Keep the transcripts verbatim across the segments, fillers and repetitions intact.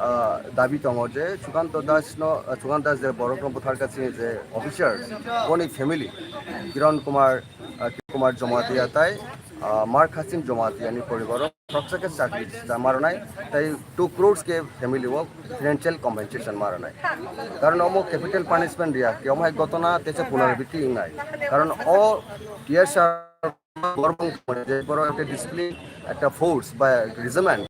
ah, dabi tongo je Sukanto Das no, ah, Sukanto Das je borok no buthar ka chini je officers, boni family, Kiran Kumar, ah, Kiran Kumar Jamatia tai, ah, Mar Khasin Jamatia ni poribar o khoroksa khe chakri chama rwnai, tai two crores khe family o financial compensation ma rwnai. Karon omo capital punishment riya, khe omo hai gotona tesa punarabiti wngnai. Karon o T S R borok je borok ekta discipline, ekta force ba regiment,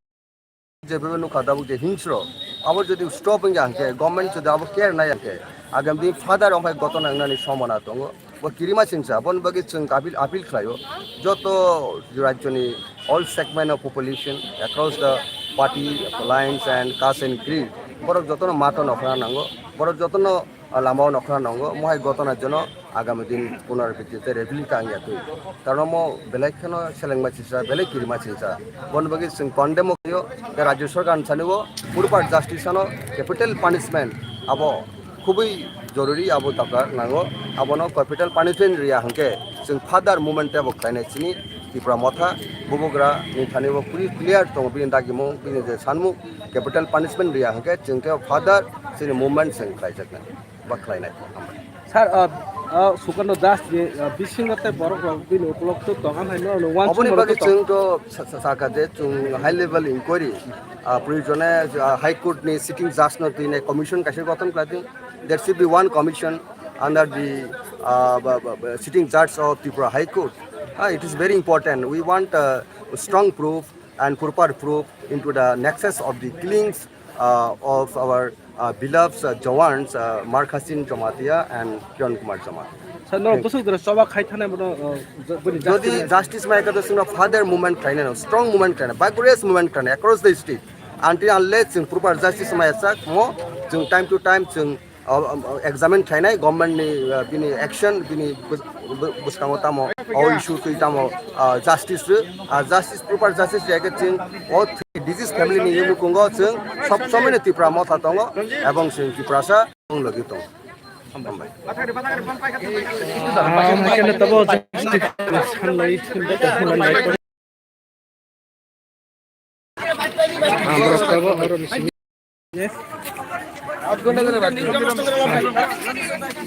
jephuru nukha tabuk je hingsro, abo jodi stop wngya hwnkhe, government jodi abo care naiya hwnkhe, agami din further omo hai gotona wngnani sombhobona tongo. Bo kirima singsa, aboni bagwi chwng appeal, appeal khlaio. Joto rajyoni all segment of population across the party lines and caste and creed, borok jotono mato nokhorna nango, borok jotono, ah, lamao nokhorna nango, mohai gotona jono agami din punarabiti tei replica wngya twi. Karon omo belai kheno selengma singsa, belai kirima singsa. Boni bagwi chwng condemn o khlaio, tei rajyo sorkar ni sani o proper justice ano capital punishment abo khubui joruri, abo doka nango. Abono capital punishment riya hwnkhe chwng further movement tebo khlainai chini Tipra Motha. Bubagra ni thani bo puri clear tongo, bini dagimung, bini je sanmung, capital punishment riya hwnkhe chwng tebo further chini movement chwng khlaijaknai ba khlainai. Sir, uh, uh, Sukanto Das ni, uh, bisingo tei borok rok bini ukolog tong, ang hai no, no, uansuk Oboni borok bagwi tong. Chwng to sa-, sa-, saka je chwng high level inquiry, uh, proyojone, uh, High Court ni sitting judge no twi nai commission kaisa gothon khlai di. There should be one commission under the, uh, ba-, ba-, ba-, sitting judge of Tripura High Court. Uh, it is very important. We want, uh, strong proof and proper proof into the nexus of the killings, uh, of our, uh, beloved, uh, Jawans, uh, Markhasin Jamatia and Kiran Kumar Jamatia. Sir, no, Thank you. Bwswk jora choba khai thana bono, uh, j-, boni Jodi justice justice mai kha to chwngno further movement khlainai, strong movement khlainai, vigorous movement khlainai across the state. Until unless chwng proper justice mai chak mo, chwng time to time chwng, uh, um, uh, examine khlainai government ni, uh, bini action, bini bus-, bu-, bwskango tamo, o issue twi tamo, uh, justice rw, uh, justice, proper justice ya khe chwng o disease family ni yunglukungo chwng sob somoi no Tipra Motha tongo, ebong chwng Tiprasa. Ang lagi tong. Hambai. Ah, maikena tabo justice sanlai, sanlai. Ah, borok tabo aro ni simi.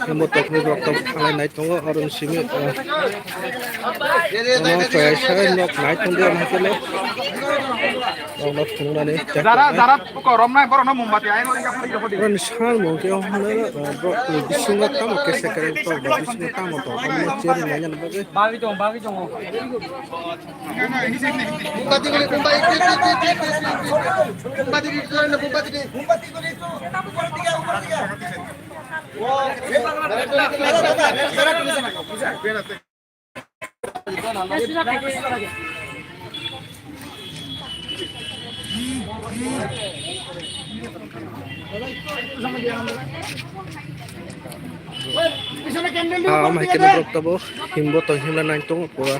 Ang bo tokni borok tabo sanlai nai tongo aro ni simi, ah, ano kaya sa nok nai tongo ang hakeno. Ang nok phunuknani Jara, jara, Korom nai, borok no mombati, ai no, iya, iya, iya. Ani sal mo ke hwnna, ah, borok ni bisingo tamo kesa kare to, ba bisingo tamo to, tamo cherry nai nang bagwi. Bagwi tong, bagwi tong. Mombati guli, mombati, mombati, mombati, mombati, mombati. Ah, omo hai khe borok tabuk himbo tong himna nai tongo pura,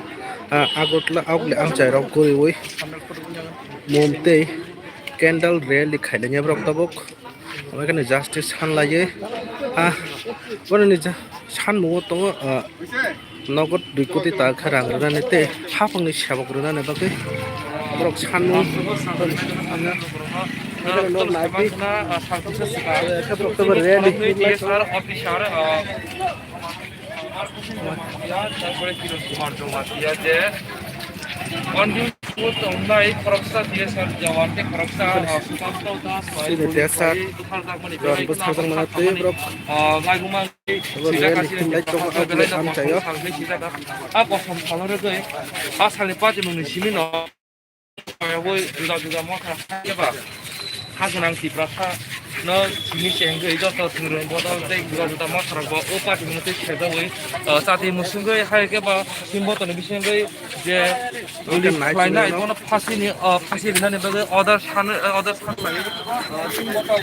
ah, Agartala, Agartala amchai rok guriwi mom tei candle rally khailaiya borok tabuk. Omo khe justice sanlaiwi, ah, bono ni ja-, sanmungo tongo, ah, nogot dui koti taka khe rang rwnani tei haphangni sebok rwnani bagwi borok sanmung. Khe borok to rally. Taborpore Kiran Kumar Jamatia je continue tongnai khoroksa T S R jawan tei khoroksa, ah, Sukanto Das bai Sini T S R butharjakmani jawan bwsajak mana tei borok, ah, laibuma abo sijak rally khasinai khumlai tongo, abo belai no amchaio. Kosom salnai sijak. A kosom salno rwgwi a salni party mungni simi no. Abo juda juda motha khe ba. Kha gwnang Tiprasa no simi chengwi joto thwngwi bodol tei juda juda motha rok bo o party mungwi tei sejawi, ah, chati musungwi hai khe ba simi botoni bisingwi je release khlainai bono phasini, ah, phasi rinani bagwi order san, ah, order san lai, ah, simi botol